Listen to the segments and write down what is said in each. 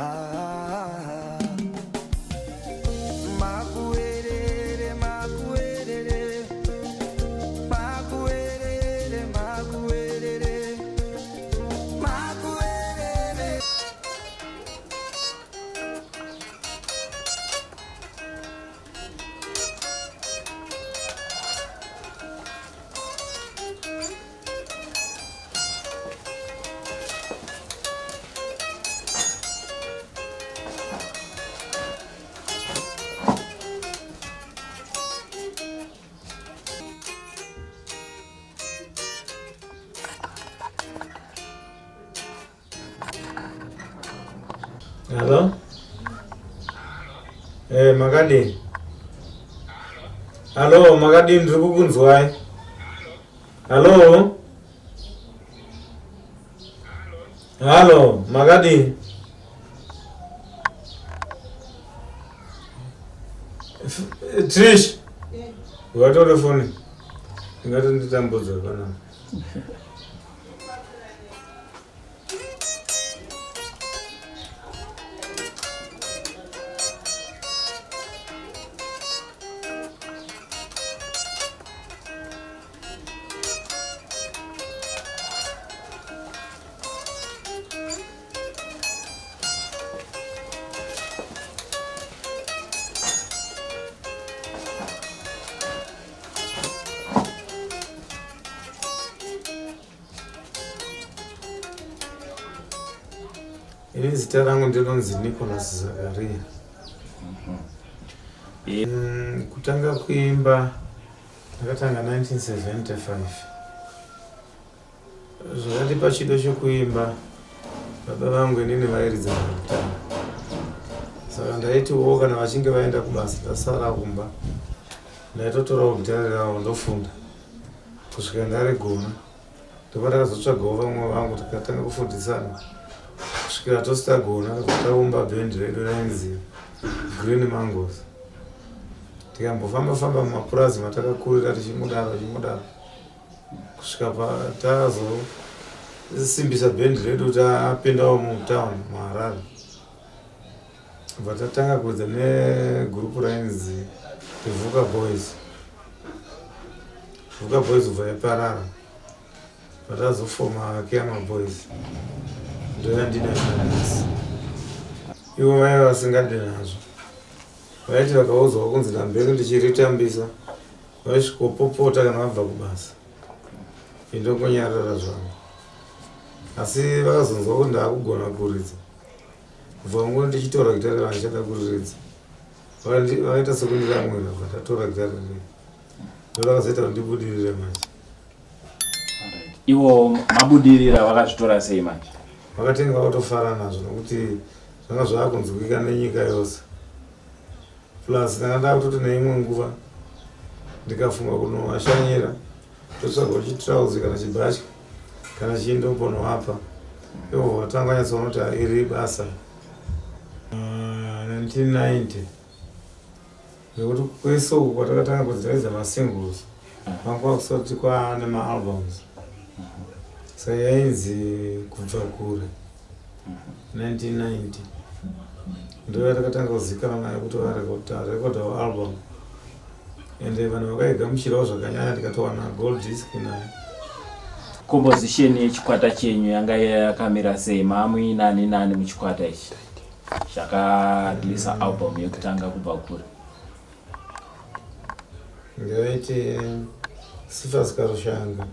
Ah, makuwerere, makuwerere, makuwerere, makuwerere, makuwerere. Hello? Eh, makadini? Hello, makadini ndiri kukunzwai. Hello? Hello, makadini? Trish. Watore foni. Ndingatonditambudza panapa. Ini zita rangu ndinonzi Nicholas Zakaria. Kutanga kuimba ndakatanga 1975. Zvakatipa chido chokuimba, baba vangu inini vairidza magitare. Saka ndaitiwo kana vachinge vaenda kubasa ndasara kumba, ndaitotorawo gitare ravo ndofunda kusvika ndarigona. Ndopandakazotsvagawo vamwe vangu tikatanga kufundisana kusvikira tose tagona, taumba bhendi redu rainzi Green Mangoes. Tikambofamba famba mumapurazi matakakurira tichimudaro tichimudaro kusvika patazosimbisa bhendi redu tapindawo mutown muHarare. Bva tatanga kuridza negurupu rainzi the Vuka Boys. Vuka Boys kubva yaparara patazofoma Kiama Boys, ndoyandinayo nanhasi. Ivo vaiva vasingade nazvo, vaiti vakaudzwa kunzi ndambenge ndichiritambisa vaisvikopopota kana vabva kubasa, indongonyarara zvangu. Asi vakazonzwa kuti ndaakugona kuridza, kubva nguva ndichitora gitare vandichada kuriridza, vakaita sekundiramwira, bva ndatora gitare riya, ndorakazoita kuti ndibudirire manje. Ivo mabudirira vakazvitora sei manje? Vakatenga vakatofara nazvo nokuti zvanga zvaakunzwika nenyika yose. Plus ndanga ndakutoti neimwe nguva ndikafunga kunovashanyira, totsvaga chitrauzi kana chibhatya kana chii ndombonovapa, ivo vatanga vanyatsoona kuti iri basa. 1990 nekuti kwese uku kwatakatanga kudziridza masingles kwanga kusati kwaane maalbums, saka yainzi Kubva Kure. 1990 ndo yatakatanga kuzivikanwa nayo kuti varekodhawo album, ende vanhu vakaigamuchirawo zvakanyanya, tikatowana gold disc nayo. Composition yechikwata chenyu yanga yakamira sei? Maamuinani nani muchikwata ichi chakareleasa album yekutanga Kubva Kure? Ndaiti Sifas Karushanga,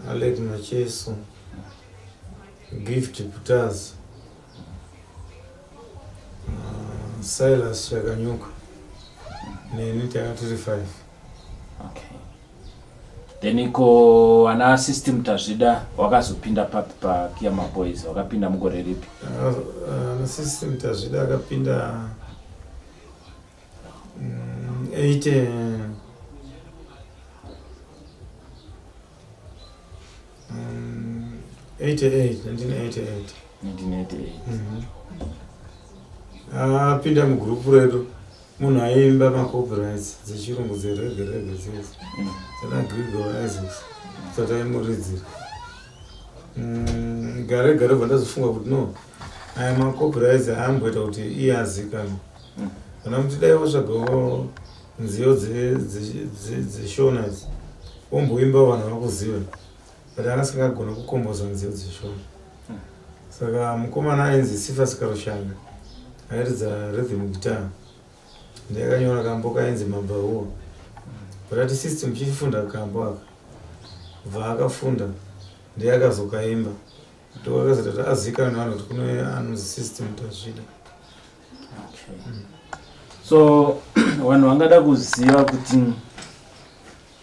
Alec Macheso, Gift Putaz, Silas Chakanyuka neni, tanga tiri 5. Okay, then iko ana System Tazvida wakazopinda papi paKiama Boys? Wakapinda mugore ripi? Ana System Tazvida akapinda 80, 88, 1988. 1988. Apinda mugurupu redu munhu aiimba macopyrights dzechirungu, dzereggae, reggae dzese dzana Gregory Isaacs, dzataimuridzira. Gare gare bva ndazofunga kuti no. Aya macopyrights aamboita kuti iye azikanwe. Kana kuti dai watsvagawo nziyo dzeshona idzi, womboimba vanhu vakuziva, but anga asingagona kukomboza nziyo dzeshona. Saka mukomana ainzi Sifas Karushanga airidza rhythm guitar, ndiye akanyora kambo kainzi Mabhaua. But ati, "System, chifunda kambo aka." Bva akafunda, ndiye akazokaimba, ndokakazoita kuti azikanwe nevanhu kuti kune anonzi System Tazvida. Okay. So vanhu vangada kuziva kuti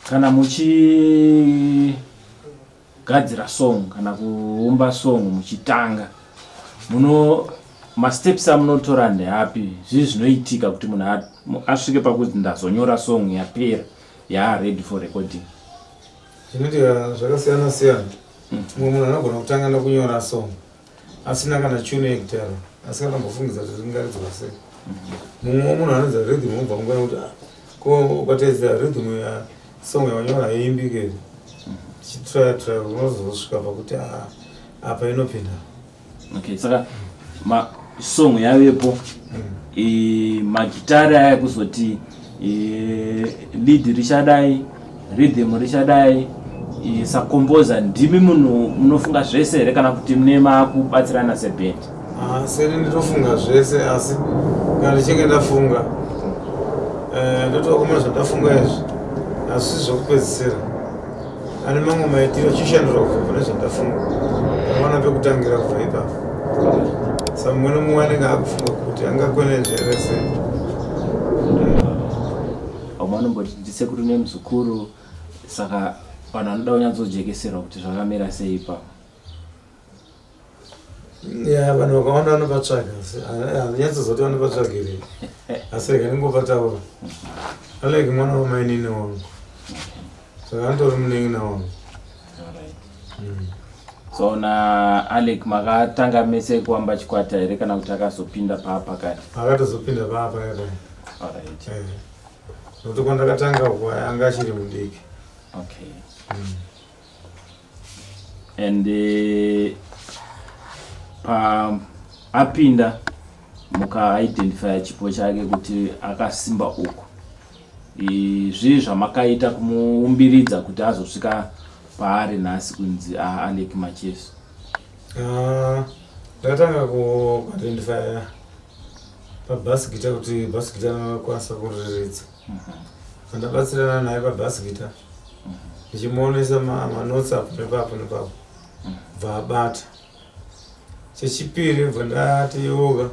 kana muchigadzira song kana kuumba song, muchitanga muno masteps amunotora ndeapi? Zvii zvinoitika kuti munhu asvike pakuti ndazonyora song yapera, yaa ready for recording? Zvinoitika zvakasiyana siyana. Mumwe munhu anogona kutanga nekunyora song asina kana tune yegitara, asingatombofungidza kuti ringaridzwa sei. Mumwewo munhu anoridza rhythm, obva ungoona kuti, "Ah, ko ukateedzera rhythm yasong yawanyora haiimbike here?" Tichitraya traya, unozosvika pakuti, "Ah, apa inopinda." Okay, saka song yavepo, magitari aya kuzoti lead richadai, rhythm richadai, sacomposer ndimi munhu munofunga zvese here, kana kuti mune makubatsirana seband? Ah, seni ndinofunga zvese, asi kana ndichinge ndafunga, ndotovakomana, zvandafunga izvi asi zvokupedzisira ane mamwe maitiro achishandura kubva pane zvandafunga. Ndawana pekutangira kubva ipapo. Saka mumwe nomumwe anenge akufunga kuti angakwenenzvere sei. Vamwe vanomboti ndisekuru nemuzukuru, saka vanhu vanoda kunyatsojekeserwa kuti zvakamira sei ipapo. Ya, vanhu vakawanda vanopatsvaga, asi handinyatsoziva vanopatsvagirei, asi rega ndingopataura. Alec mwana wamainini wangu, saka anotori munin'ina wangu. Alright. So na Alec makatanga mese kuamba chikwata here, kana kuti akazopinda paapakati? Akatozopinda paapakati. Nokuti kwandakatanga uko anga achiri mudiki. Okay. And pa apinda, mukaidentifya chipo chake kuti akasimba uku, zvii zvamakaita kumuumbiridza kuti azosvika paari nhasi kunzi Alec Macheso? Ah, ndakatanga kuidentifya pabass guitar, kuti bass guitar anokwanisa kuriridza. Ndabatsirana naye pabass guitar, ndichimuonesa manotes apo nepapo nepapo, bva abata. Chechipiri, bva ndati, "Yoga,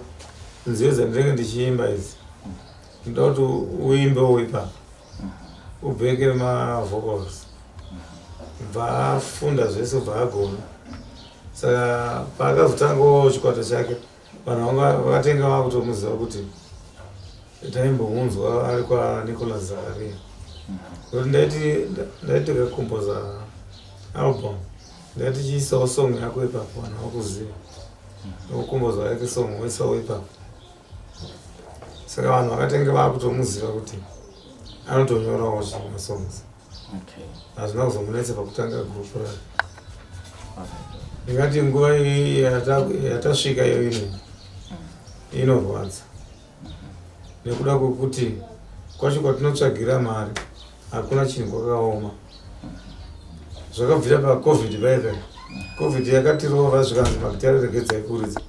nziyo dzandinenge ndichiimba idzi, ndoda kuti uimbewo ipapo, ubheke mavocals." Bva afunda zvese, bva agona. Saka paakazotangawo chikwata chake, vanhu vanga vakatenga vakutomuziva kuti taimbomunzwa ari kwaNicholas Zakaria. Nokuti ndaiti ndikakompoza album, ndaiti chiisawo song yako ipapo, vanhu vakuziva nokukomboza yake song, woisawo ipapo. Saka vanhu vakatenge vakutomuziva kuti anotonyorawo masongs. Hazvina kuzomunetsa pakutanga group rake. Ndingati nguva iyi yatasvika iyo ino inorwadza, nekuda kwekuti kwacho kwatinotsvagira mari hakuna chinhu, kwakaoma. Zvakabvira paCovid paipai, COVID yakatirova, zvikanzi magitare regedzai kuridza,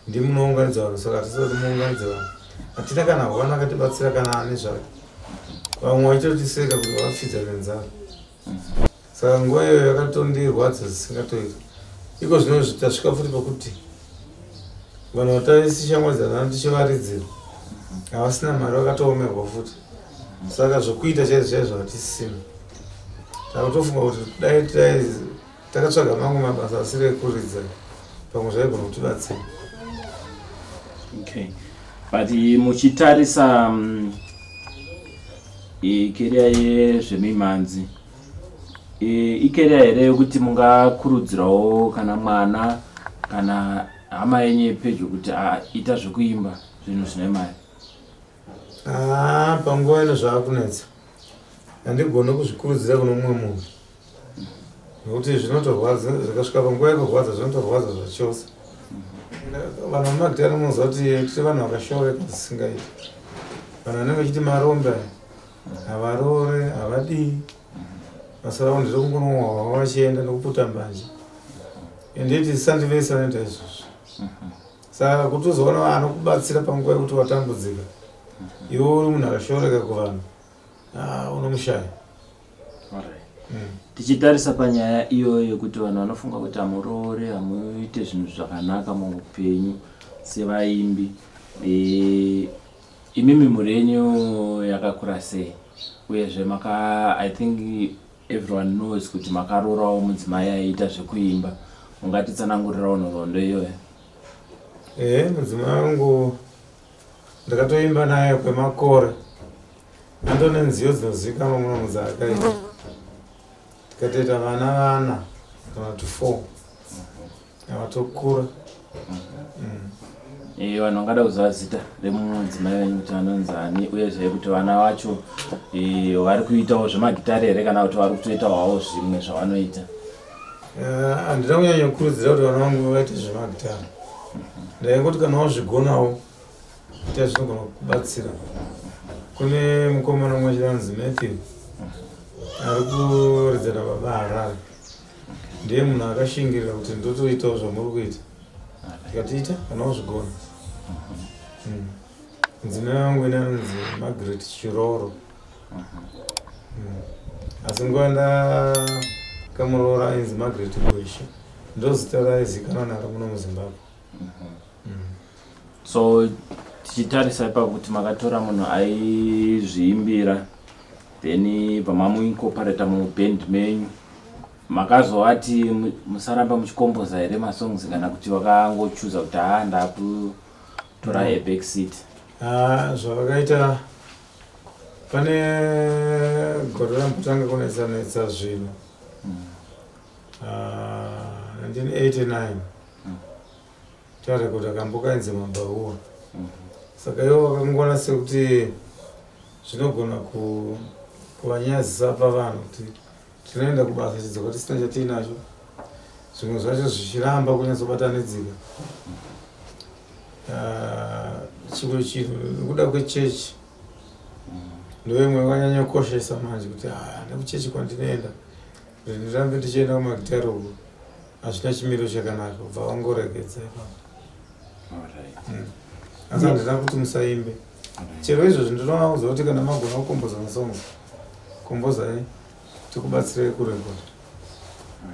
ndimunounganidza vanhu. Saka hatisati muunganidza vanhu, hatina kana hwana akatibatsira kana ani zvake. Vamwe vachitotiseka kuti vapfidza nenzara. Saka nguva iyoyo yakatondirwadza zvisingatoita. Iko zvino tasvika futi pakuti vanhu vataisishamwaridzana tichivaridzira havasina mari, vakatoomerwa futi. Saka zvokuita chaizvo chaizvo hatisisina. Takutofunga kuti dai dai takatsvaga mamwe mabasa asiri ekuridza, pamwe zvaigona kutibatsira. Okay, but muchitarisa icareer yezvemimhanzi, icareer here yekuti mungakurudzirawo kana mwana kana hama yenyu yepedyo kuti ita zvekuimba, zvinhu zvine mari? Ah, panguva ino zvaakunetsa. Handigoni kuzvikurudzira kuno mumwe munhu, nokuti zvinotorwadza. Zvikasvika panguva yekurwadza, zvinotorwadza zvachose. Vanhu vemagitare munoziva kuti tiri vanhu vakashoreka zvisingaiti. Vanhu vanenge vachiti marombe aya havaroore, havadii. Basa ravo nderekungonwa hwahwa vachienda nekuputa mbanje. Ende iti sandi vese vanoita izvozvo. Saka kuti uzoona anokubatsira panguva yekuti watambudzika, iwe uri munhu akashoreka kuvanhu, ah, unomushaya. Tichitarisa panyaya iyoyo yekuti vanhu vanofunga kuti hamuroore, hamuite zvinhu zvakanaka muupenyu sevaimbi, imimi mhuri yenyu yakakura sei? Uyezve maka, I think everyone knows kuti makaroorawo mudzimai aiita zvekuimba. Ungatitsanangurirawo nhoroondo iyoyo? Ehe, mudzimai wangu ndakatoimba naye kwemakore. Andone nziyo dzinozivikanwa muno dzaakaita. Tikatoita vana vana kana kuti 4. Avatokura. Vanhu vangada kuziva zita remudzimai wenyu kuti anonzi ani, uyezve kuti vana vacho vari kuitawo zvemagitare here kana kuti vari kutoitawo havo zvimwe zvavanoita? Handina kunyanya kukurudzira kuti vana vangu vaite zvemagitare. Ndaingoti kana wazvigonawo ita zvinogona kukubatsira. Kune mukomana mumwe chete anonzi Matthew ari kuridza nababa Harare. Ndiye munhu akashingirira kuti ndotoitawo zvamuri kuita. Ndikati ita kana wazvigona. Mudzimai wangu ine anonzi Margaret Chiroro. Asi nguva ndakamuroora ainzi Margaret Gweshe. Ndozita raizikanwa naro muno muZimbabwe. So tichitarisa ipapo kuti makatora munhu aizviimbira, then pamamuincorporata muband menyu, makazovati musaramba muchikomboza here masongs, kana kuti vakangochuza kuti haa, ndakutora a back seat? Ah, zvavakaita pane gore rambotanga kunetsa netsa zvinhu, ah, 1989, tarekodha kambo kainzi Mabhaua. Saka ivo vakangoona sekuti zvinogona kuvanyadzisa pavanhu kuti tinoenda kubasa chidzoka tisina chatiinacho, zvimwe zvacho zvichiramba kunyatsobatanidzika. Ah, chimwe chinhu nekuda kwechechi ndoimwe vakanyanya kukoshesa manje kuti, ah, nekuchechi kwandinoenda, kuti ndirambe ndichienda kumagitari uku hazvina chimiro chakanaka. Kubva vangoregedza ipapo. Asi handina kuti musaimbe. Chero izvozvi ndinovaudza kuti kana magona kukomboza masongs, kombozai tikubatsirei kurekodha.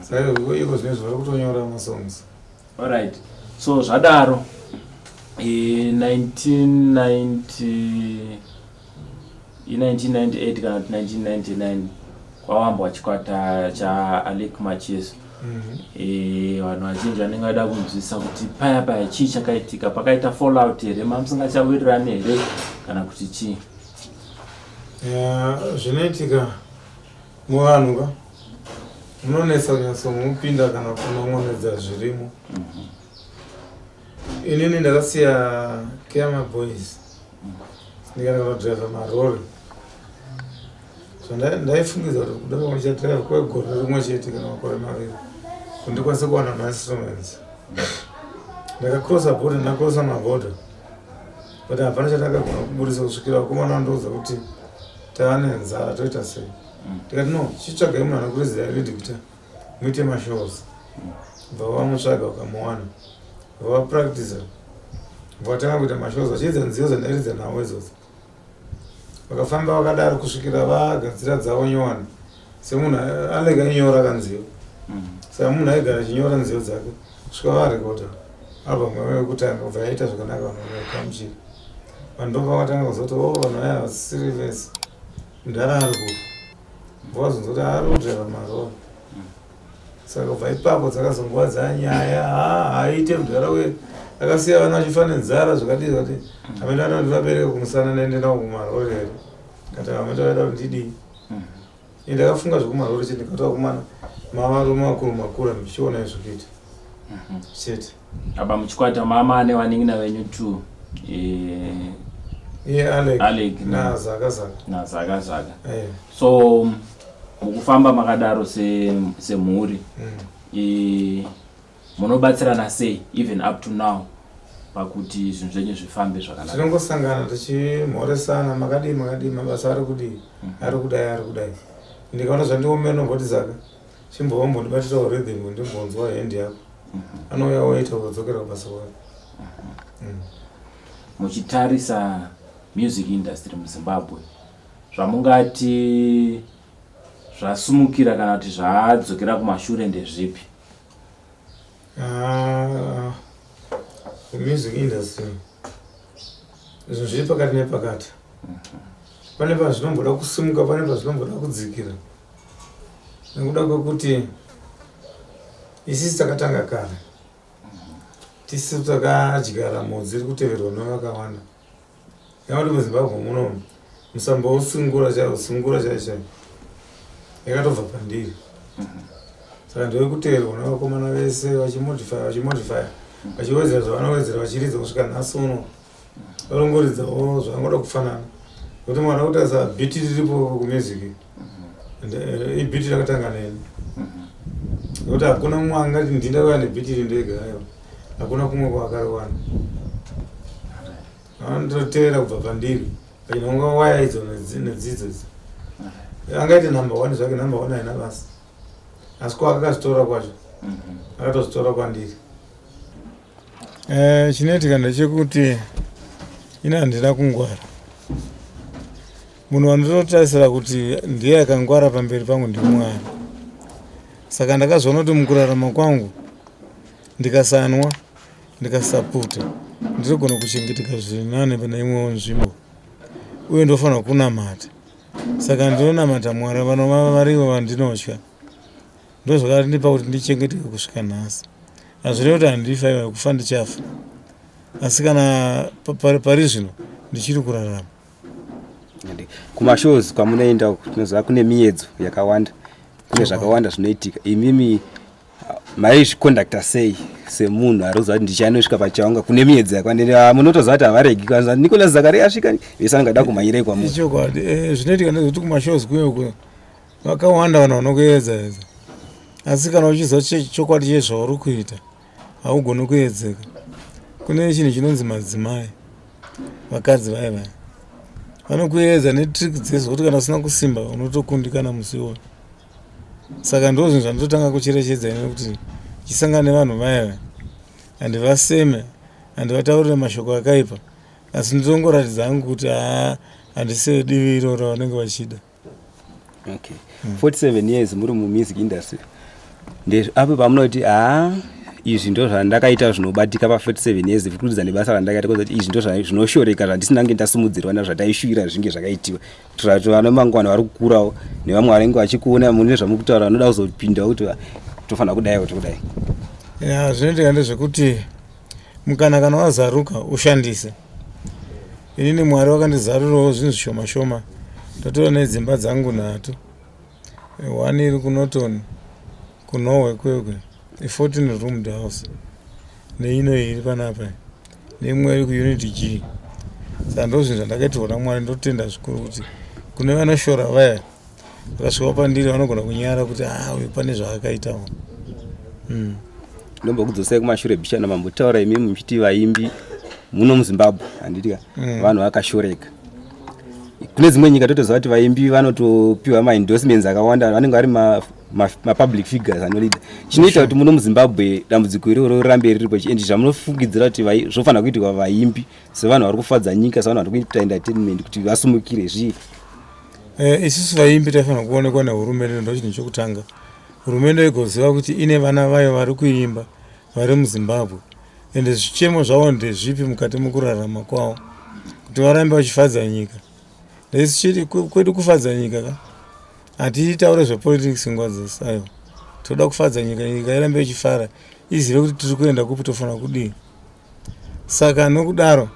Saka iko zvinezvi vari kutonyora masongs. Alright, so zvadaro, 1990, i1998 kana kuti 1999, kwawambwa chikwata chaAlick Macheso. Vanhu vazhinji vanenge vada kunzwisisa kuti paya paya chii chakaitika. Pakaita fallout here? Mamusingachawirirani here kana kuti chii? Ya, zvinoitika muvanhu ka, munonetsa kunyatsomupinda kana kunongonedza zvirimo. Inini ndakasiya Khiama Boys ndikaenda kunodhiraivha marori. So ndaifungidza kuti kuda ndichadhiraivha kwegore rimwe chete kana makore 2 kuti ndikwanise kuwana mainstruments. Ndakakrosa bhodha, ndakrosa mabhodha, but hapana chandakagona kuburisa kusvikira vakomana vandoudza kuti taane nzara, toita sei? Ndikati no, chitsvagai munhu anokuridzira lead guitar muite mashows. Bva vamutsvaga, vakamuwana, bva vapractisa, bva vatanga kuita mashows vachiridza nziyo dzandairidza nawo idzodzo. Vakafamba vakadaro kusvikira vagadzira dzavo nyowani. Semunhu anenge ainyora kanziyo, saka munhu aigara achinyora nziyo dzake kusvika varekodha album yavo yekutanga. Kubva yaita zvakanaka, vanhu vakagamuchira. Vanhu ndo vakatanga kuzoti, o, vanhu vaya vasiri vese, mudhara ari kufa. Vazonzwa kuti ari kudhiraivha marori. Saka kubva ipapo dzakazongova dzanyaya, ha, haaite, mudhara uye akasiya vana vachifa nenzara, zvakadii zvakadii. Amene vana ndivabereka kumusana, ndaende navo kumarori here? Kati amene vaida kuti ndidii? Ini ndakafunga zvekumarori chete. Ndikati vakomana, mavarume makuru makura, ndichiona izvokuita chete. Apa muchikwata mama ane vanin'ina venyu two, Iye Alec, Alec naZaka Zaka. NaZaka Zaka. So mukufamba makadaro semhuri, Munobatsirana sei even up to now pakuti zvinhu zvenyu zvifambe zvakanaka? Tinongosangana tichimhoresana, makadii makadii, mabasa ari kudii, ari kudai ari kudai. Ndikaona zvandiomera ndomboti zaka chimbova mbondibatirawo rhythm ndimbonzwa hand yako. Anouya oita wodzokera kubasa kwake. Muchitarisa music industry muZimbabwe, zvamungati zvasumukira kana kuti zvadzokera kumashure ndezvipi? Ah, music industry zvinhu zviri pakati nepakati. Pane pazvinomboda kusimuka, pane pazvinomboda kudzikira, nekuda kwekuti isisi takatanga kare, tisu takadyara mhodzi iri kuteverwa nevakawanda. Yakuti muZimbabwe muno musambousungura chaiwo, sungura chaiyo chaiyo yakatobva pandiri. Saka ndewekuteerwa nevakomana vese vachimodifya vachimodifya vachiwedzera zvavanowedzera, vachiridza kusvika nhasi uno varongoridzawo zvavangoda kufanana. Nokuti mwana kutarisa beat riripo kumusic, ibeat rakatanga neni, nokuti hakuna mumwe angati ndindauya nebeat iri ndega. Aiwa, hakuna kumwe kwaakariwana, vanototevera kubva pandiri vachinonga waya idzo nedzidzo idzi. Angaite number one zvake, number one haina basa, asi kwaakakazvitora kwacho akatozvitora kwandiri. Chinoitika ndechekuti ini handina kungwara. Munhu wandinotarisira kuti ndiye akangwara pamberi pangu ndiMwari. Saka ndakazoona kuti mukurarama kwangu ndikasanwa, ndikasaputa, ndinogona kuchengeteka zviri nane pane imwewo nzvimbo, uye ndofanira kunamata. Saka ndinonamata Mwari vanova varivo vandinotya. Ndozvakandipa kuti ndichengeteke kusvika nhasi. Hazvirevi kuti handifa, iwa kufa ndichafa, asi kana pari zvino ndichiri kurarama. Kumashows kwamunoenda uku, tinoziva kune miyedzo yakawanda, kune zvakawanda zvinoitika. Imimi maizviconducta sei semunhu ari kuziva kuti ndichanosvika pachaunga kune miyedzo yakawanda? Munotoziva kuti havaregi kwanza Nicholas Zakaria asvika, vese angada kumhanyirei kwamuri. Ichokwadi. Zvinoitika ndezvekuti kumashows kuye vakawanda vanhu vanokuedza edza, asi kana uchiziva chokwadi chezvauri kuita haugoni kuedzeka. Kune chinhu chinonzi madzimai, vakadzi vaya vaya vanokuedza netrick dzese kuti kana usina kusimba unotokundikana musi iwoyo. Saka ndo zvinhu zvandototanga kucherechedza ini, kuti chisangana nevanhu vaya vaya handivaseme, handivataurire mashoko akaipa, asi ndinongoratidza hangu kuti haa, handisi divi iroro vanenge vachida. Okay, 47 years muri mumusic industry, ndezvapo pamunoti haa, izvi ndo zvandakaita zvinobatika pa47 years kuratidza nebasa randakaita, kuti izvi ndo zvinoshoreka zvandisina kunge ndasimudzirwa nazvataishuvira zvinge zvakaitiwa, kuitira kuti vana mangwana vari kukurawo nevamwe vanenge vachikuona mune zvamuri kutaura vanoda kuzopindawo kuti tofanira kudai kuti kudai? Ya, zvinoitika ndezvekuti mukana kana wazaruka ushandise. Inini Mwari vakandizarurawo zvinhu zvishoma shoma. Ndatora nedzimba dzangu nhatu, one iri kuNorton kuNorway kwekwe, i14 roomed house, neino iri panapa, neimwe iri kuUnit G. Saka ndo zvinhu zvandakaitirwa naMwari. Ndotenda zvikuru kuti kune vanoshora vaya vakasvikawo pandiri vanogona kunyara kuti a uyu pane zvaakaitawo. Ndombokudzosai kumashure bishana, mambotaura imimi muchiti vaimbi muno muZimbabwe, handiti ka? Vanhu vakashoreka. Kune dzimwe nyika totoziva kuti vaimbi vanotopiwa maendorsements akawanda, vanenge vari mapublic figures anoleada. Chinoita kuti muno muZimbabwe dambudziko iroro rirambe riripo and zvamunofungidzira kuti zvofanira kuitirwa vaimbi sevanhu vari kufadza nyika, sevanhu vari kuita entertainment, kuti vasumukire zvii? Isusu vaimbi taifanira kuonekwa nehurumende, ndo chinhu chokutanga. Hurumende igoziva kuti ine vana vayo vari kuimba vari muZimbabwe, ende zvichemo zvavo ndezvipi mukati mekurarama kwavo, kuti varambe vachifadza nyika. Ndaisu chete kwedu kufadza nyika ka, hatitaure zvepolitics nguva dzose. Aiwa, toda kufadza nyika, nyika irambe ichifara, izive kuti tiri kuenda kupi, tofanira kudii. Saka nokudaro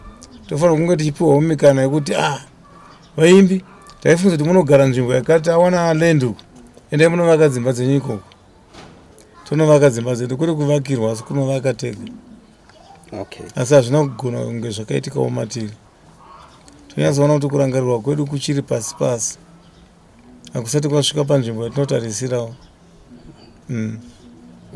tofanira kunge tichipiwawo mikana yekuti ah, vaimbi taifunza kuti munogara nzvimbo yakati, awana land uku, endai munovaka dzimba dzenyu ikoko. Tonovaka dzimba dzedu, kuri kuvakirwa, asi kunovaka tega. Asi hazvina kugona kunge zvakaitikawo matiri. Tonyatsoona kuti kurangarirwa kwedu kuchiri pasi pasi, hakusati kwasvika panzvimbo yatinotarisirawo.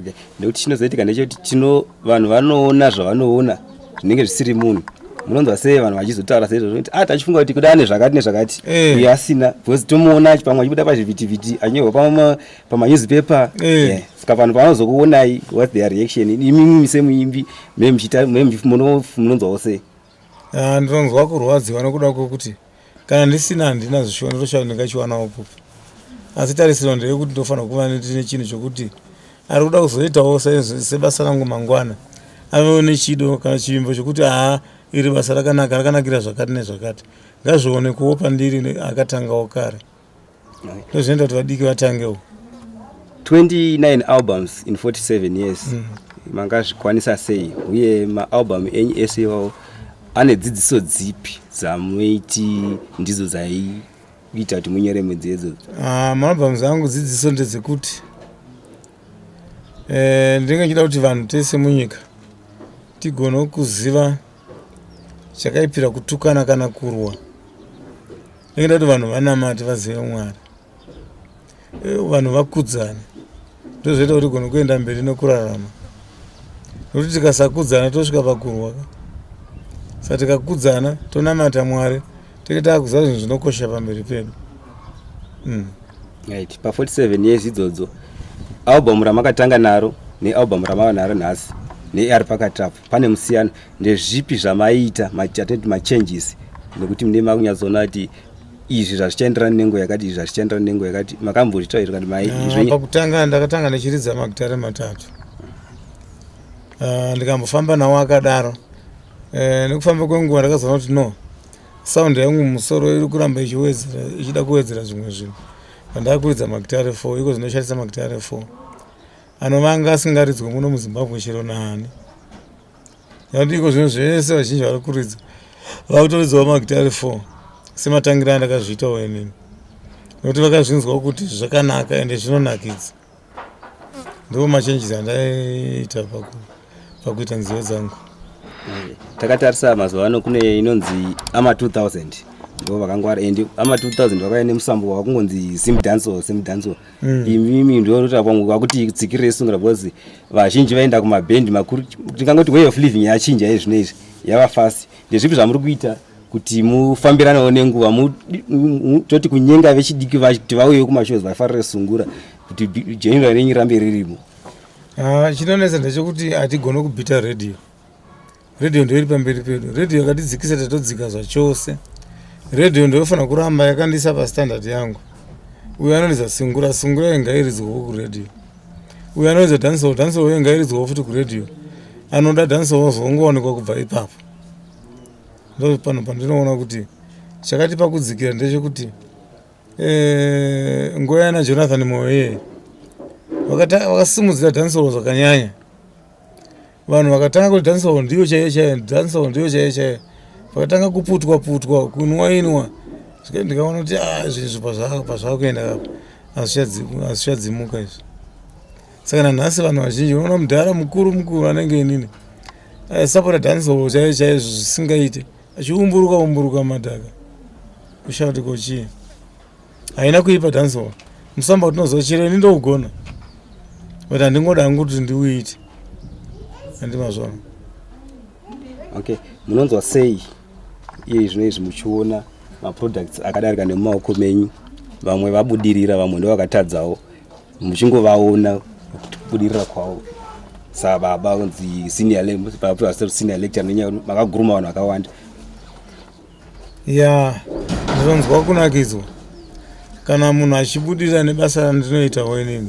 Okay. Nekuti chinozoitika ndechekuti tino vanhu vanoona zvavanoona zvinenge zvisiri munhu. Munonzwa sei vanhu vachizotaura seizvozvo kuti ah tachifunga kuti kuda ane zvakati nezvakati Eh. uyu asina because tomuona pamwe achibuda pazvivhitivhiti anyorwa pama pamanewspaper Eh. Yeah. Saka vanhu pavanozokuonai what's their reaction imimi semuimbi mune muchiita mune muchi- muno- munonzwawo sei? Ah, ndinonzwa kurwadziwa nokuda kwekuti kana ndisina handina zvishuwa ndotoshaa ndingachiwanawo kupi asi tarisiro ndeyekuti ndofanira kuva ndine chinhu chokuti ari kuda kuzoitawo sebasa rangu mangwana avewo nechido kana chivimbo chokuti haa iri basa rakanaka rakanakira zvakati nezvakati ngazvionekwewo pandiri akatangawo kare ndozvinoita kuti vadiki vatangewo 29 albums in 47 years mm. Mangazvikwanisa sei uye maalbum enyu ese iwawo ane dzidziso dzipi dzamuiti ndidzo dzaiita kuti munyore midzi idzodzo? Ah, maalbums angu dzidziso ndedzekuti eh, ndinenge ndichida kuti vanhu tese munyika tigone kuziva chakaipira kutukana kana kurwa ndinoda kuti vanhu vanamate vazive mwari eh, vanhu vakudzane ndozvoita kuti gone kuenda mberi nekurarama nokuti tikasakudzana tosvika pakurwa ka saka tikakudzana tonamata mwari tenge taakuziva zvinhu zvinokosha pamberi pedu mm. Right. Pa 47 years idzodzo album ramakatanga naro nealbum ramava naro nhasi neari pakati apo pane musiyano ndezvipi zvamaiita machateti machanges nekuti mune makunyatsoona kuti izvi zvazvichaenderana nenguva yakati izvi zvazvichaenderana nenguva yakati makambozvitaura izvi kana mai ah, pakutanga ndakatanga ndichiridza magitare matatu ah, ndikambofamba nawo akadaro eh, nekufamba kwenguva ndakazoona kuti no sound yangu mumusoro iri kuramba ichiwedzera ichida kuwedzera zvimwe zvinhu pandakuridza magitare 4 iko zvinoshandisa magitare 4 anova anga asingaridzwe muno muzimbabwe chero naani nekuti iko zvino zvese vazhinji vari kuridza vakutoridzawo magitare 4 sematangira andakazviitawo inini nekuti vakazvinzwa kuti zvakanaka ende zvinonakidza Ndiwo machanges andaiita pakuita nziyo dzangu. Takatarisa mazuva ano kune inonzi ama 2000 ndo vakangwara and ama 2000 vakauya nemusambo wakungonzi sim danso sim danso mm. Imimi ndorota pamwe vakuti tsikirire sungura because vazhinji vaenda kumabhendi makuru tingangoti way of living yachinja izvino izvi yava fast ndezvipi zvamuri kuita kuti mufambiranewo nenguva toti kunyenga vechidiki vacho kuti vauye kumashows vafarire sungura kuti genre renyu rambe ririmo ah, chinonetsa ndechekuti hatigone kubhita radio radio ndoiri pamberi pedu radio yakatidzikisa tatodzika zvachose radio ndoyofanira kuramba yakandiisa pastandard yangu uyo anoridza sungura sungura iyo ngairidzwewo kuradio uyo anoridza dancehall dancehall uyo ngairidzwewo futi kuradio anoda dancehall zvongowanikwa kubva ipapo ndo pano pandinoona kuti chakatipa kudzikira ndechekuti eh, nguva yana jonathan moyo iyeye vakasimudzira dancehall zvakanyanya vanhu vakatanga kuti dancehall ndiyo chaiyo chaiyo dancehall ndiyo chaiyo chaiyo vakatanga kuputwa putwa kunwa inwa ndikaona kuti ah, zvinhu pazvakuenda kapa hazvichadzimuka izvi saka nanhasi vanhu vazhinji unoona mudhara mukuru mukuru anenge inini aisapota dancehall chaiyo chaizvo zvisingaite achiumburuka umburuka madhaka kushaya kuti kochii haina kuipa dancehall musamba kuti chero ini ndougona but handingoda hangu kuti ndiuite handimazvona okay munonzwa sei iye zvino izvi muchiona maproducts akadarika nemumaoko menyu vamwe vabudirira vamwe ndo vakatadzawo muchingovaona kubudirira kwavo sababa kunzi senior senior lecture nenyaya makaguruma vanhu vakawanda ya ndinonzwa kunakidzwa kana munhu achibudirira nebasa randinoitawo inini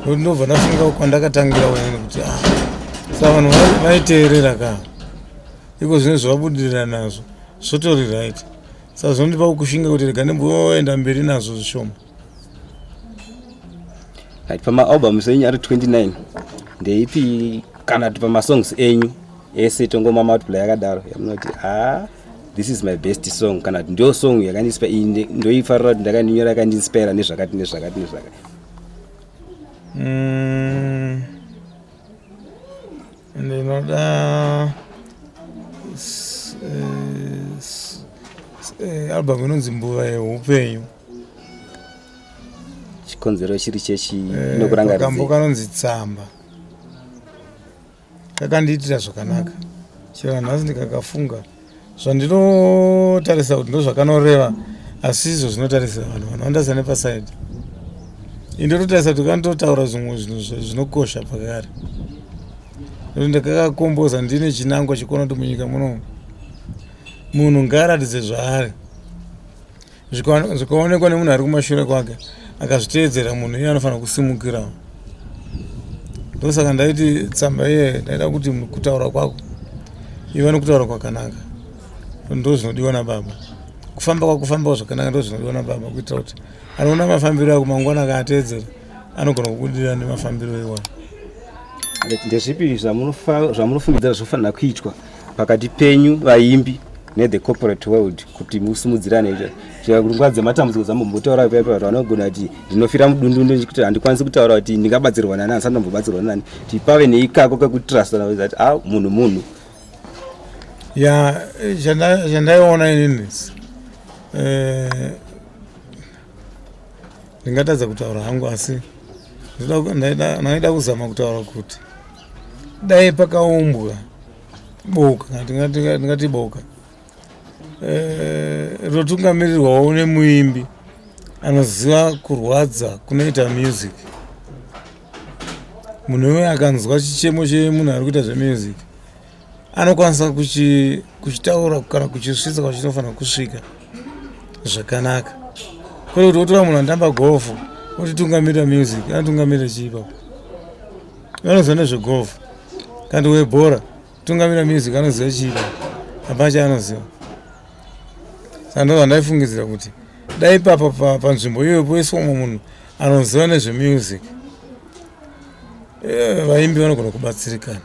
nokuti ndobva ndafunga kwandakatangira inini kuti ah sa vanhu vaiteerera ka iko zvino zvabudirira nazvo zvotori right sa zvinondipa kushinga kuti rega ndimboenda mberi nazvo zvishoma right pamaalbums enyu ari 29 ndeipi kana kuti pamasongs enyu ese tongoma multiply yakadaro yamunoti ah this is my best song kana kuti ndio song yakandiinspire iyi ndoifarira kuti ndakandinyora yakandiinspire nezvakati nezvakati nezvakati mm, ndinoda eh, album inonzi mbuva yeupenyu chikonzero chiri chechi eh, inokurangaridza kambo kanonzi tsamba. Kakandiitira zvakanaka. Chero nhasi ndikakafunga zvandinotarisa kuti ndozvakanoreva asi izvo zvinotarisa vanhu vanhu vanotarisa nepasaidi indototarisa kuti kanototaura zvimwe zvinhu zvinokosha pakare nokuti ndakakakomboza ndine chinangwa chekuona kuti munyika muno munhu ngaaratidze zvaari zvikaonekwa nemunhu ari kumashure kwake akazviteedzera munhu iye anofanira kusimukirawo ndosaka ndaiti tsamba iye ndaida kuti kutaura kwako iva nekutaura kwakanaka ndo zvinodiwa nababa kufamba kwako fambawo zvakanaka ndo zvinodiwa nababa kuitira kuti anoona mafambiro ako mangwana akaateedzera anogona kubudirira nemafambiro iwayo. Ndezvipi zvamunofungidzira zvofanira kuitwa pakati penyu vaimbi nethe corporate world kuti musimudzirane nguva dzematambudziko dzamombotaura paipa vanhu vanogona kuti ndinofira mudundundu kuti handikwanisi kutaura kuti ndingabatsirwa nani handisati ndambobatsirwa nani kuti pave neikako kekutrustana kuti a ah, munhu munhu ya chandaiona inini eh, ndingatadza kutaura hangu asi ndaida kuzama kutaura kuti dai pakaumbwa boka ndingati boka eh, rotungamirirwawo nemuimbi anoziva kurwadza kunoita music munhu uyo akanzwa chichemo chemunhu ari kuita zvemusic anokwanisa kuchitaura kana kuchisvitsa kwachinofanira kusvika zvakanaka kwete kuti wotora munhu anotamba golf otitungamirira music anotungamirira chii ipapo vanoziva nezvegolf kandi webhora tungamira music anoziva chii ipapo hapana chaanoziva saka ndo zvandaifungidzira kuti dai ipapa panzvimbo iyoyo poiswa umwe munhu anoziva nezvemusic eh, vaimbi vanogona kubatsirikana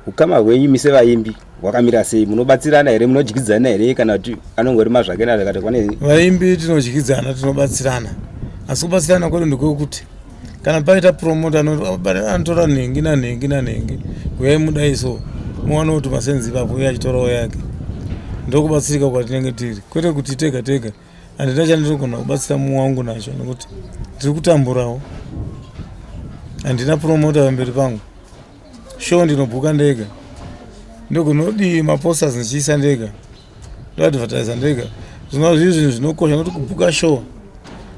Ukama hwenyu imi sevaimbi hwakamira sei? Munobatsirana here? Munodyidzana here? Kana kuti anongorima zvake nazvakati kwane vaimbi tinodyidzana, tinobatsirana, asi kubatsirana kwedu ndekwekuti kana paita promoter anotora nhingi nanhingi nanhingi, uyai mudai so muwane kuti masenzi ipapo uye achitorawo yake, ndokubatsirika kwatinenge tiri, kwete kuti tega tega. Handina chandinogona kubatsira mumwe wangu nacho nekuti ndiri kutamburawo, handina promoter pamberi pangu. Show ndinobhuka ndega, ndokunodii maposters ndichiisa ndega, ndoadvertisa ndega, zvinova zviri zvinhu zvinokosha nekuti kubhuka show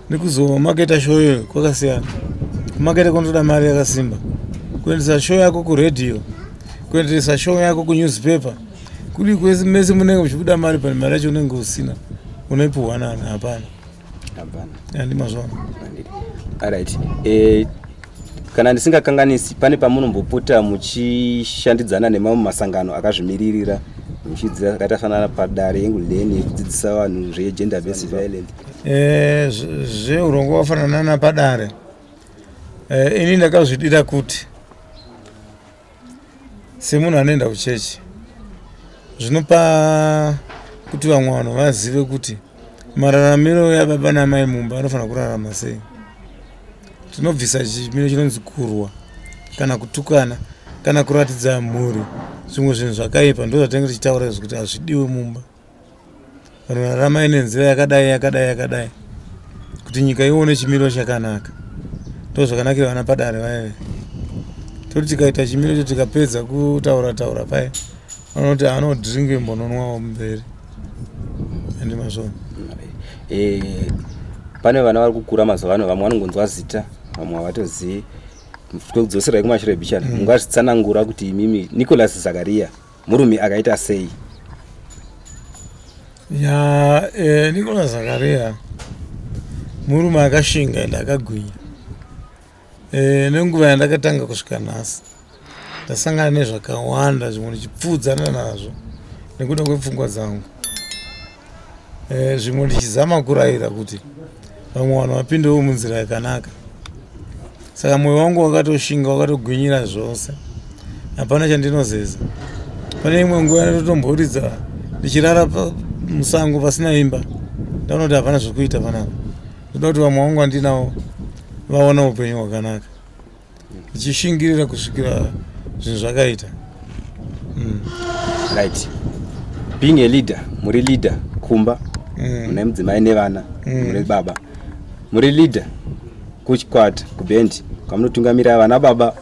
nekuzomaketa show iyoyo kwakasiyana. Kumaketa kunotoda mari yakasimba, kuendesa show yako kuredhiyo, kuendesa show yako kunewspaper, kuri kwese mese munenge muchibuda mari, pane mari yacho unenge usina, unoipuhwa nani? Hapana. Hapana. Handi mazvona. Alright. Eh, kana ndisingakanganisi pane pamunombopota muchishandidzana nemamwe masangano akazvimiririra muchidzira akaita fanana padare yenguleni yekudzidzisa vanhu zvegender based violence. Eh, zveurongwa wafanana napadare eh, ini ndakazvidira kuti semunhu anoenda kuchechi zvinopa kuti vamwe vanhu vazive kuti mararamiro yababa namai mumba anofanira kurarama sei. Tinobvisa chimiro chinonzi kurwa kana kutukana kana kuratidza mhuri zvimwe zvinhu zvakaipa, ndo zvatinenge tichitaura izvi kuti hazvidiwe mumba. Vanhu raramai nenzira yakadai yakadai yakadai kuti nyika ione chimiro chakanaka. Ndo zvakanakira vana padare vaive toti tikaita chimiro icho tikapedza kutaura taura paye vanoti anodringi imbononwawo mumberi andi mazvona. Eh, pane vana vari kukura mazuva ano, vamwe vanongonzwa zita, vamwe havatozivi. Kudzoserai kumashure bichana, mungazvitsanangura kuti imimi Nicholas Zakaria murume akaita sei? Ya, Nicholas Zakaria murume akashinga ende akagwinya. Nenguva yandakatanga kusvika nhasi ndasangana nezvakawanda, zvimwe ndichipfuudzana nazvo nekuda kwepfungwa dzangu, zvimwe ndichizama kurayira kuti vamwe vanhu vapindewo munzira yakanaka. Saka mwoyo wangu wakatoshinga, wakatogwinyira zvose, hapana chandinozeza. Pane imwe nguva ndotomboridza ndichirara musango pasina imba, ndaona kuti hapana zvekuita panapa, ndoda kuti vamwe vangu vandinawo vaona upenyu hwakanaka, ndichishingirira kusvikira zvinhu zvakaita. Right, being a leader, muri leader kumba, mune mudzimai nevana, muri baba, muri leader kuchikwata, kubhendi kwamunotungamira vana baba.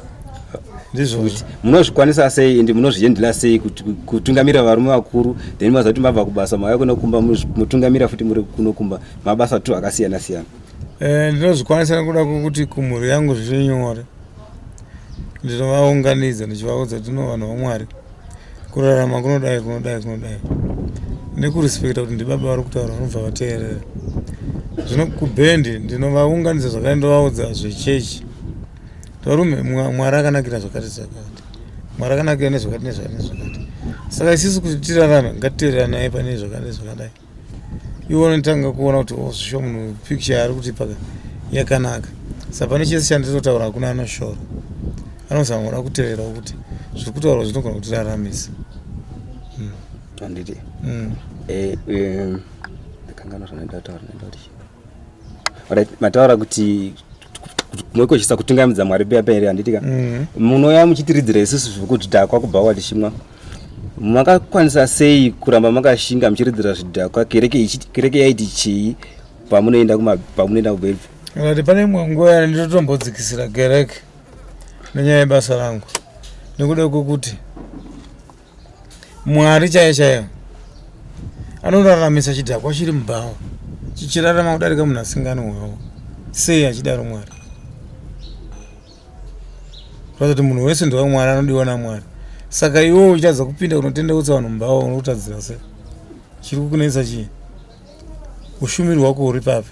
Ndizvozvo. Munozvikwanisa sei ende munozviendela sei kutungamira varume vakuru, then maziva kuti mabva kubasa mauya kunokumba, mutungamira futi muri kunokumba mabasa tu akasiyana siyana? Ndinozvikwanisa nekuda kwekuti kumhuri yangu zviri nyore. Ndinovaunganidza ndichivaudza kuti no, vanhu vaMwari, kurarama kunodai, kunodai, kunodai, nekurespekta kuti ndibaba vari kutaura, vanobva vateerera. Zvino kubhendi ndinovaunganidza zvakare, ndovaudza zvechechi: varume, Mwari akanakira zvakati zvakati, Mwari akanakira nezvakati nezvakati nezvakati. Saka isusu kuti tirarame, ngatiteereranai pane zvakati zvakadai. Iwe unotanga kuona kuti, oh, zvisho munhu picture yaari kutipa yakanaka. Saka pane chese chandinotaura hakuna anoshora, anozama kuda kuteverawo kuti zviri kutaurwa zvinogona kutiraramisa. Handiti? Ndakanganwa zvandinoda kutaura. Ndaida kuti chii? Alright, mataura kuti munokoshesa kutungamidza Mwari paya pere, handiti ka? Munouya muchitiridzira isusu zvekudhakwa kubhawa tichimwa. Makakwanisa sei kuramba makashinga muchiridzira zvidhakwa? Kereke yaiti chii pamunoenda kubhebhi? Kana pane imwe nguva yandinotombodzikisira kereke nenyaya yebasa rangu, nekuda kwekuti Mwari chaiyo chaiyo anoraramisa chidhakwa chiri mubhawa, chichirarama kudarika munhu asinganwawo. Sei achidaro Mwari? Kuratidza kuti munhu wese ndewaMwari, anodiwa naMwari. Saka iwewe uchitadza kupinda kunotendeutsa vanhu mubhawa, unokutadzira sei? Chiri kukunetsa chii? Ushumiri hwako huri papi?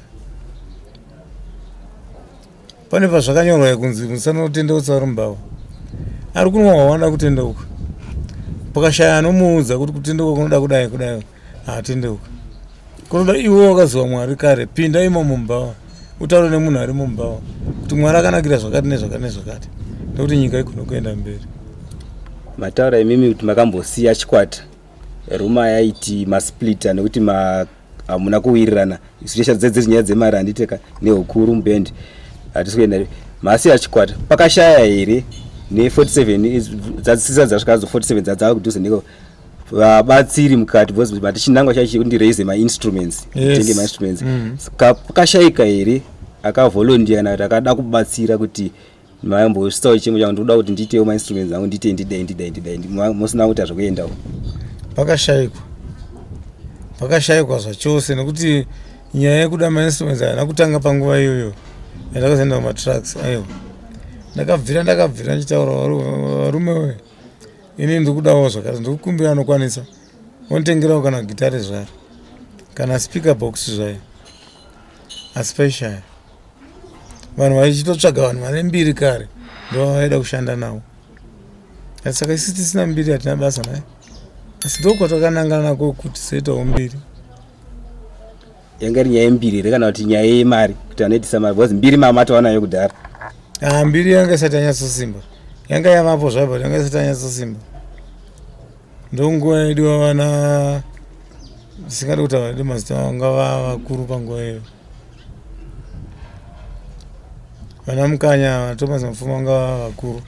Pane pazvakanyorwa kunzi musanotendeutsa vari mubhawa? Ari kunwa wawanda kutendeuka, pakashaya anomuudza kuti kutendeuka kunoda kudai kudai, haatendeuka. Kunoda iwe wakaziva Mwari kare, pinda imomo mubhawa, utaure nemunhu ari mubhawa kuti Mwari akanakira zvakati nezvakati nezvakati, nekuti nyika igone kuenda mberi. Mataura imimi kuti makambosiya chikwata, ruma yaiti masplita nekuti hamuna kuwirirana, especially dzenyaya dzemari, handiteka, neukuru mubhendi. Hatisi kuenda, masiya chikwata. Pakashaya here ne47 dzadzisisa dzasvika dzo 47 dzadzava kudhuze neko vabatsiri mukati? Because mati chinangwa chacho chekuti ndiraise mainstruments, tenge mainstruments. Pakashayika here akavolunteer kana kuti akada kubatsira kuti maimbosvitsawo chimwe changu, ndikuda kuti ndiitewo mainstruments angu, ndiite, ndidai, ndidai, ndidai, musina kuita zvekuendawo? Pakashayikwa, pakashayikwa zvachose, nekuti nyaya yekuda mainstruments haina kutanga panguva iyoyo yandakazoenda kumatrucks. Aiwa, ndakabvira ndichitaura: varume we, ini ndiri kudawo zvakati, ndiri kukumbira anokwanisa onditengerawo kana gitare zvaro kana speaker box zvayo. Asi paishaya vanhu, vaichitotsvaga vanhu vane mbiri kare, ndo vaida kushanda navo. Saka isi tisina mbiri hatina basa naye, asi ndokwatakanangana nako kuti tizoitawo mbiri. Yanga iri nyaya yembiri here kana kuti nyaya yemari, kuti anoitisa mari? Because mbiri mamatowa nayo kudhara. Ah, mbiri yanga isati yanyatsosimba. Yanga yavapo zvayo, but yanga isati yanyatsosimba. Ndonguva yaidiwa vana, ndisingadi kutaura edu mazita, vanga vakuru panguva iyoyo, vana Mukanya, Thomas Mapfuma, vanga vava vakuru,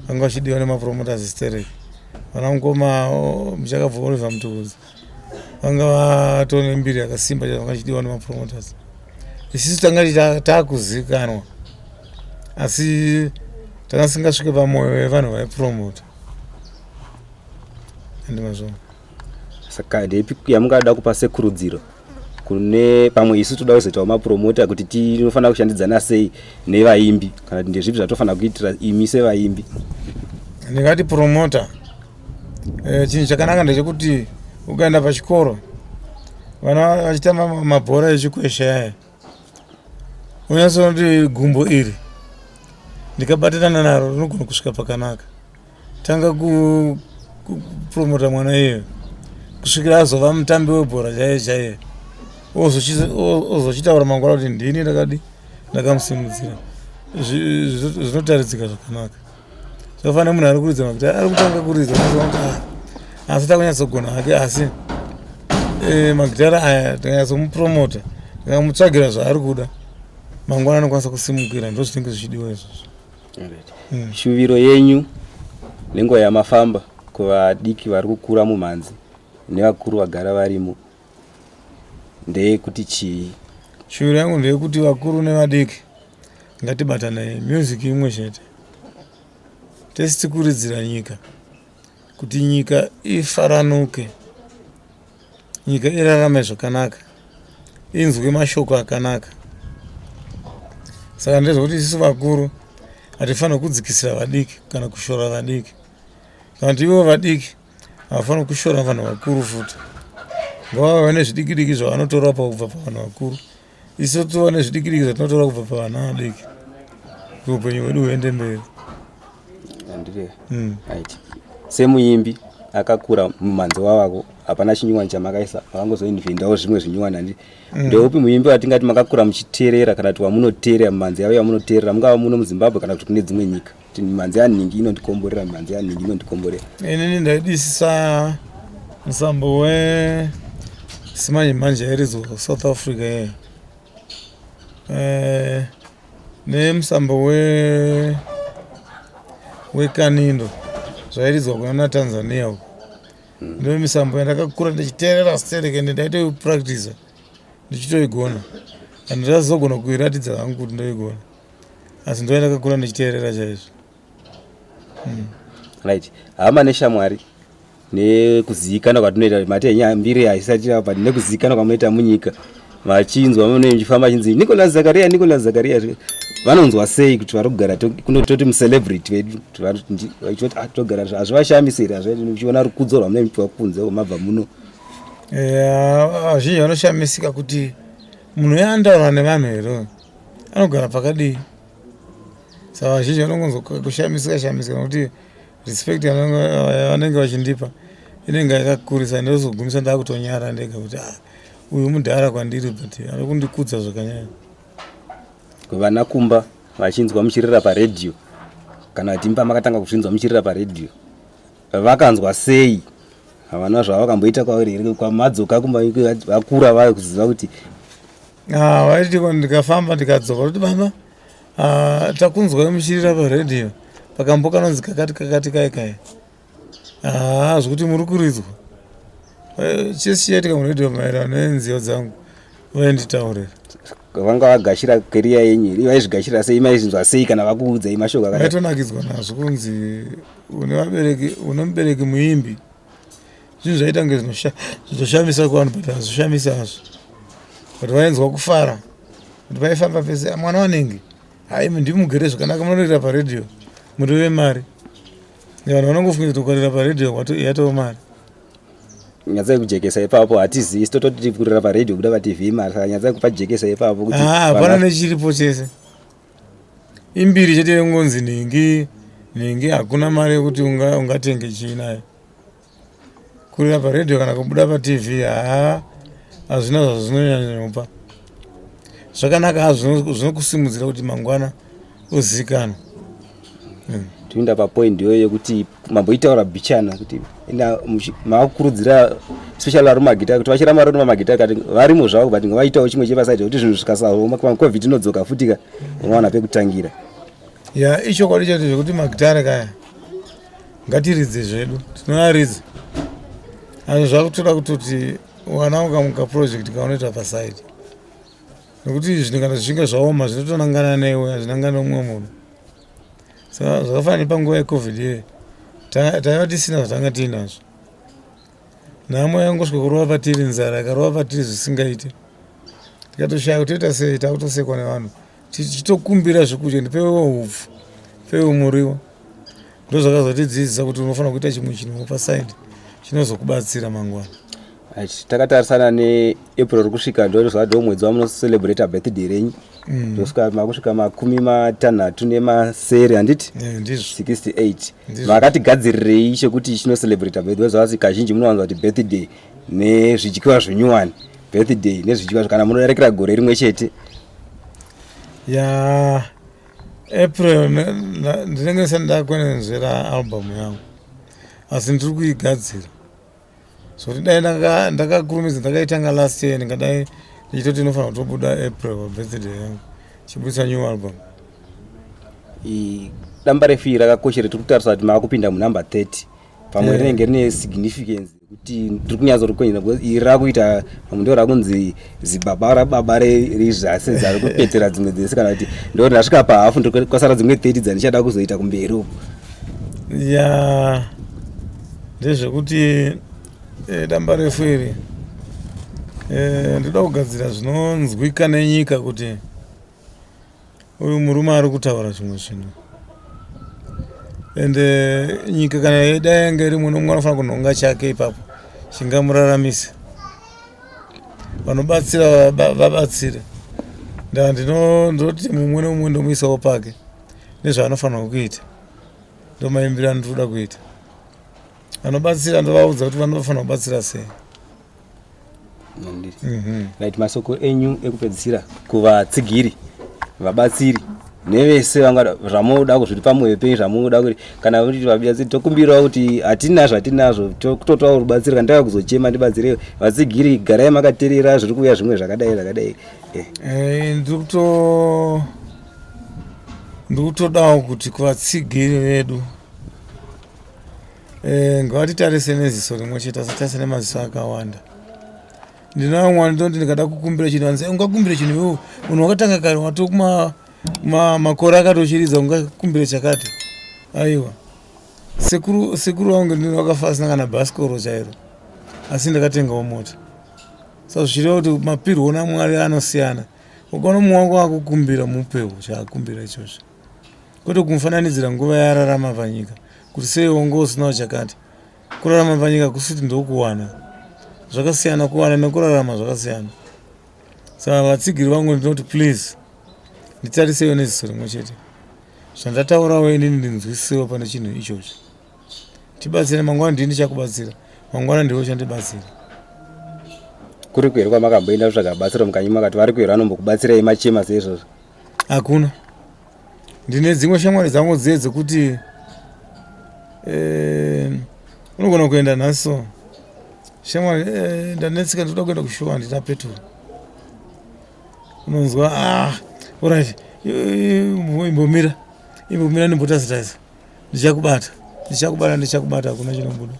vanga vachidiwa nemapromoters sterek. Vana mukoma muchakabva Oliver Mutukudzi vanga vatone mbiri yakasimba chaizvo, vanga vachidiwa nemapromoters. Isusu tanga takuzikanwa, asi tanga singasvike pamwoyo yevanhu vaipromota, andimazvona. Saka ndeipi yamungada kupa sekurudziro kune pamwe isu toda kuzoitawo mapromota, kuti tinofanira kushandidzana sei nevaimbi, kana kuti ndezvipi zvatofanira kuitira imi sevaimbi? Ndingati promota, chinhu chakanaka ndechekuti ukaenda pachikoro vana vachitamba mabhora echikwesha yaya, unyatsonoti gumbo iri ndikabatirana naro rinogona kusvika pakanaka. Tanga kupromota mwana iyeyo kusvikira azova mutambi webhora chaiye chaiye, ozochitaura mangwana kuti ndini ndakadi ndakamusimudzira. Zvinotaridzika zvakanaka. Zvakafanira munhu ari kuridza magitari, ari kutanga kuridza, ah, asi takunyatsogona hake, asi magitari aya tikanyatsomupromota, tikamutsvagira zvaari kuda, mangwana anokwanisa kusimukira. Ndo zvinenge zvichidiwa izvozvo. Shuviro yenyu nenguva yamafamba kuvadiki vari kukura mumhanzi nevakuru vagara varimo ndeyekuti chii? Shuviro yangu ndeyekuti vakuru nevadiki ngatibatanei, music imwe chete. Tese tikuridzira nyika kuti nyika ifaranuke, nyika irarame zvakanaka, inzwe mashoko akanaka. Saka ndezvekuti isusu vakuru hatifanirwi kudzikisira vadiki kana kushora vadiki, kana kuti ivo vadiki havafanirwi kushora vanhu vakuru futi. Ngavave vane zvidiki diki zvavanotora pakubva pavanhu vakuru, isu tova nezvidiki diki zvatinotora kubva pavana vadiki kuti upenyu hwedu huende mberi. Hmm. Right. Semuimbi akakura mumhanzi wavako hapana chinyuwani chamakaisa makangozoinvendawo zvimwe zvinyuwani handi mm. Ndeupi muimbi watingati makakura muchiteerera kana kuti wamunoteerera mumhanzi yavo yamunoteerera mungava muno muZimbabwe kana kuti kune dzimwe nyika kuti mimhanzi yanhingi inondikomborera mimhanzi yanhingi inondikomborera? Inini ndaidisisa musambo we simanje manje yairidzwa South Africa ye eh, nemusambo we wekanindo zvairidzwa kuna naTanzania uko mm. Ndo misambo yandakakura ndichiteerera sterek ende ndaitoipractisa ndichitoigona, handazogona kuiratidza hangu kuti ndoigona, asi ndo yandakakura ndichiteerera chaizvo. Right, hama neshamwari nekuzivikanwa kwatinoita mati yenyaya mbiri haisati but nekuzivikanwa kwamunoita munyika vachinzwa mune muchifamba chinzi Nicholas Zakaria, Nicholas Zakaria, vanonzwa sei kuti vari kugara kunototi mucelebrity vedu vachitoti ah, togara hazvivashamisi here hazvaiti uchiona rukudzo rwamunenge muchipiwa kunze kwamabva muno? Vazhinji vanoshamisika kuti munhu uyo anotaura nevanhu here, anogara pakadii? Saka vazhinji vanongonzwa kushamisika shamisika nekuti respect yavanenge vachindipa inenge yakakurisa. Ndozogumisa ndakutonyara ndega kuti ah, uyu mudhara kwandiri but ari kundikudza zvakanyanya. Vana kumba vachinzwa muchirira paredhiyo kana kuti imba makatanga kuzvinzwa muchirira paredhiyo vakanzwa sei? Havana zvavakamboita kwauri here kwamadzoka kumba vakura vave kuziva kuti? Ah, vaiti ndikafamba ndikadzoka kuti baba, ah, takunzwai muchirira paredhiyo pakambo kanonzi kakati kakati kai kai, ah, zvekuti muri kuridzwa. Eh, chese chaitika muredhiyo maererano nenziyo dzangu vainditaurira. Vanga vagashira career yenyu here? Vaizvigashira sei? Maizvinzwa sei kana vakuudzai mashoko akadai? Vaitonakidzwa nazvo kunzi une vabereki, une mubereki muimbi. Zvinhu zvaita kunge zvinoshamisa kuvanhu but hazvishamisi hazvo, but vainzwa kufara kuti vaifamba pese, ah, mwana wanenge hai ndimugere zvakanaka, munorira paredhiyo muri vemari. Vanhu vanongofunga kuti ukarira paredhiyo yatova mari. Nyatsai kujekesa ipapo, hatizivi tototi kurira paredhiyo kuda paTV mari, saka nyatsai kupajekesa ipapo kuti ah, hapana nechiripo chese, imbiri chete inongonzi nhingi nhingi, hakuna mari yekuti ungatenge chii nayo. Kurira paredhiyo kana kubuda paTV haa hazvina zvazvinonyanyopa. Zvakanaka hazvo, zvinokusimudzira kuti mangwana uzivikanwe. Toenda papoint iyoyo yekuti mamboitaura bichana kuti makurudzira especially vari mumagitari kuti vachiramba vari mumagitari kati varimo zvavo but ngavaitawo chimwe chepasaidi kuti zvinhu zvikasaoma COVID inodzoka futika unowana pekutangira. Ya, ichokwadi chacho zvekuti magitare kaya ngatiridze zvedu, tinoaridza, asi zvakutoda kutoti wana ukamuka project kaunoita pasaidi nekuti zvinhu kana zvichinge zvaoma zvinotonangana newe, hazvinangana neumwe munhu. Saka zvakafanana nepanguva yeCOVID iyoyo, taiva tisina zvatanga tiinazvo, nhamo yangosvika kurova patiri, nzara yakarova patiri zvisingaite, tikatoshaya kuti toita sei, takutosekwa nevanhu tichitokumbira zvekudya, ndipewo hupfu, pewo muriwo. Ndozvakazotidzidzisa kuti unofanira kuita chimwe chinhu pasaidi chinozokubatsira mangwana. Takatarisana neApril ri kusvika, ndozva ndo mwedzi wamunocelebrata birthday renyu. Ndosvika makusvika 67, handiti? Eh, ndizvo. 68. Makatigadzirirei chekuti chinocelebrata birthday? Zvasi kazhinji munowanza kuti birthday nezvidyiwa zvinyuwani, birthday nezvidyiwa kana munodarekera gore rimwe chete. Ya, April ndinenge ndisati ndakwenenzvera album yangu, asi ndiri kuigadzira zvokuti dai ndakakurumidza ndakaitanga last year, ndingadai ndichitoti inofanira kutobuda April pabirthday yangu, chibudisa new album. Damba refu rakakoshera, tiri kutarisa kuti maakupinda munumber 30 pamwe rinenge rine significance yekuti ndiri kunyatsorikwenyera because iri rakuita pamwe ndo rakunzi zibaba rababa rezvase dzari kupetera dzimwe dzese kana kuti ndo ndasvika pahafu, kwasara dzimwe 30 dzandichada kuzoita kumberi uko. Ya, ndezvekuti damba refu iri ndoda kugadzira zvinonzwika nenyika kuti uyu murume ari kutaura zvimwe zvinhu. Ende nyika kana dai yanga iri mumwe nomumwe anofanira kunhonga chake ipapo chingamuraramise. Vanobatsira vabatsire. Ndaa ndinoti mumwe nomumwe ndomuisawo pake nezvaanofanirwa kuita. Ndomaimbiro andinoda kuita. Vanobatsira ndovaudza kuti vanofanira kubatsira sei. Right, masoko enyu ekupedzisira kuvatsigiri, vabatsiri nevese vangada zvamunoda zviri pamwoyo penyu zvamunoda kuti kana kuti vabatsiri tokumbirawo kuti hatina zvatinazvo tototawo rubatsiro kana tava kuzochema ndibatsirewo vatsigiri garai makaterera zviri kuuya zvimwe zvakadai zvakadai. Ndiri kutodawo kuti kuvatsigiri vedu ngavatitarise neziso rimwe chete, asatarise nemaziso akawanda. Ndina vamwe vandinoti ndikada kukumbira chinhu vanzi ungakumbire chinhu iwewe munhu wakatanga kare wato makore akatochiridza ungakumbire chakati. Aiwa, sekuru vangu ndini vakafa asina kana bhasikoro chairo, asi ndakatengawo mota. Saka zvichireva kuti mapirwo naMwari anosiyana. Ukaona mumwe wako akukumbira, mupewo chaakumbira ichozvo, kwete kumufananidzira nguva yaararama panyika kuti sei wanga usinawo chakati. Kurarama panyika kusiti ndokuwana, zvakasiyana. Kuwana nekurarama zvakasiyana. Saka vatsigiri vangu ndinoti please nditarisewo neziso rimwe chete, zvandataurawo inini ndinzwisisewo pane chinhu ichocho. Tibatsire, mangwana ndini ndichakubatsira, mangwana ndiwe uchandibatsira. Kuri kuhere kwamakamboenda kutsvaga batsiro mukanyi makati vari kuhere vanombokubatsirai machema seizvozvo? Hakuna. Ndine dzimwe shamwari dzangu dziye dzekuti unogona kuenda nhasi so, shamwari, ndanetseka, ndoda kuenda kushow, handina petrol. Unonzwa, ah, alright, imbomira, imbomira, ndimbotarisa, ndichakubata, ndichakubata, ndichakubata. Hakuna chinobuda.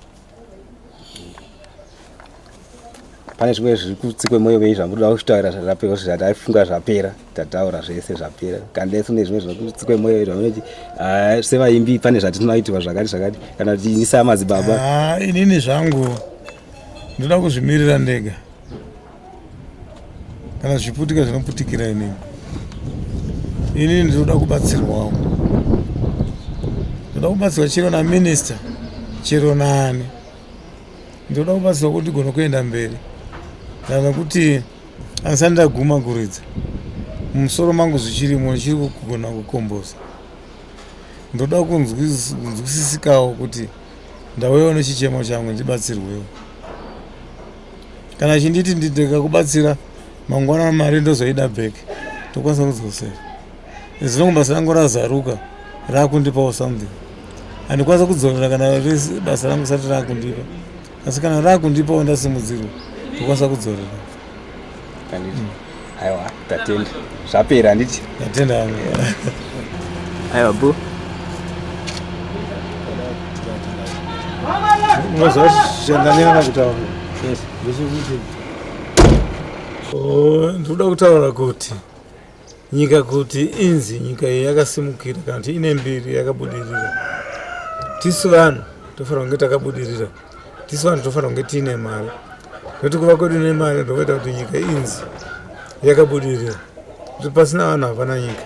Pane zvimwe zviri kutsi kwemwoyo wenyu zvamunoda kutaura zvapera zvataifunga zvapera, tataura zvese zvapera, kana dai kune zvimwe zviri kutsi kwemwoyo zvamunoti ah, sevaimbi pane zvatinoitirwa zvakati zvakati, kana kuti ini samadzibaba? Ah, inini zvangu ndoda kuzvimirira ndega. Kana zvichiputika zvinoputikira inini. Inini ndinoda kubatsirwawo, ndoda kubatsirwa chero naminista, chero naani. Ndoda kubatsirwa kuti ndigone kuenda mberi, nekuti handisati ndaguma kuridza. Mumusoro mangu zvichirimo, ndichiri kugona kukomboza. Ndoda kunzwisisikawo kuti ndauyawo nechichemo changu, ndibatsirwewo. Kana chinditi ndikakubatsira mangwana mari ndozoida back, tokwanisa kudzosera as long basa rangu razaruka rakundipawo something. Handikwanisa kudzorera kana basa rangu sati rakundipa, asi kana rakundipawo ndasimudzirwa, tokwanisa kudzorera. Handiti? Aiwa, tatenda, zvapera, handiti? Ndatenda hangu. Aiwa, bo. Unozva chandanyanya kutaura ndechekuti, oh, ndinoda kutaura kuti nyika kuti inzi nyika iyi yakasimukira kana kuti ine mbiri, yakabudirira, tisu vanhu tofanira kunge takabudirira. Tisu vanhu tofanira kunge tiine mari, nekuti kuva kwedu nemari ndokuita kuti nyika inzi yakabudirira, kuti pasina vanhu hapana nyika.